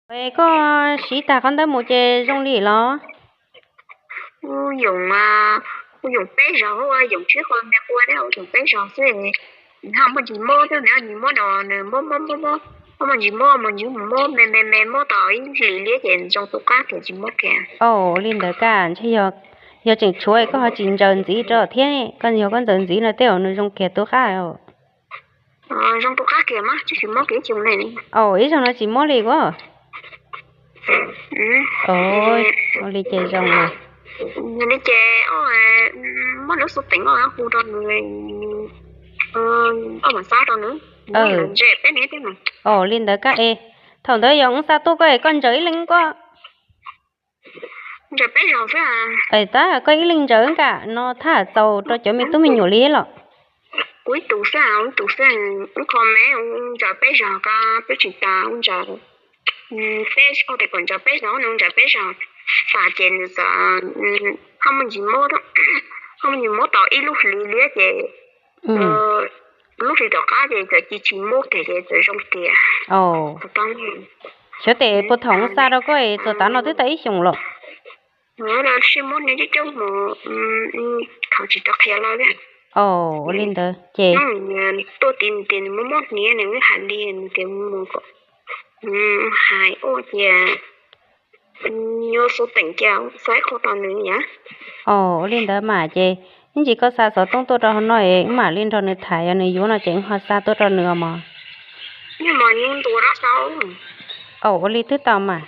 Es koj siv tag qhov ntawd mus ces zoo li los? Kuv yoom, kuv yoom peb zaug, yoom tsib qho me qua thiab, yoom peb zaug xwb. Ho muaj ntsis mob thiab, nws muab no nws mob mob mob mob, ho muaj ntsis mob, muaj ntsis mob me me me, mob tau ib hlis liab ces zoo tus qab kiag tsis mob kiag. Ua li ntawd kaj ntshe yog tseem tshuav koj ho tsis ntsaws ntxiv rau thiab, koj yog koj ntsaws ntxiv no tej zaum nws zoo kiag tus qab. Zoo tus qab kiag mas tsis mob kiag ib zaug no tsis mob li as. Ua li ces zoo na. Yog li ces muab lub xov tooj hu rau nws, koj mam xa rau nws, nws ntse peb hnub thiab mas. Ua li ntawd kaj es, thaum ntawd yog wb xa tuaj koj es koj ntsaws ib leeg koj? Ntsaws peb zaug xwb. Es tab koj ib leeg ntsaws kaj no thaj txaus rau cov me tub me nyuam li los? Kuv ib tus xwb, ib tus xwb, ib qho me ntsaws peb zaug ko twb tsis tas ntsaws. Peb ua tias kom ntsaws peb zaug no ntsaws peb zaug, tas ces nws txawm ho muaj ntsis mob, ho muaj ntsis mob tau ib lub hlis liab ces lub hlis tom qab ces txawm cia tsis mob kiag ces txawm zoo kiag. Xyov tes puag thaum xa rau koj es txog tav no twb tau ib xyoos los? Sib muab hnub coob coob mus, khav tsis tau qhia lawm. Ua li ntawd ces tuaj tim nws tias nws muab mob hniav, nws hais li nws tias mus kom hais ua tias yuav xov tooj cia xa ib qho rau nws yom. Ua li ntawd mas ces ib ntsis koj xa xov tooj tuaj rau hauv no es wb mam li nrog nws tham, yog nws yuav no ces wb ho xa tuaj rau nws os mog. Ua li twb tau mas.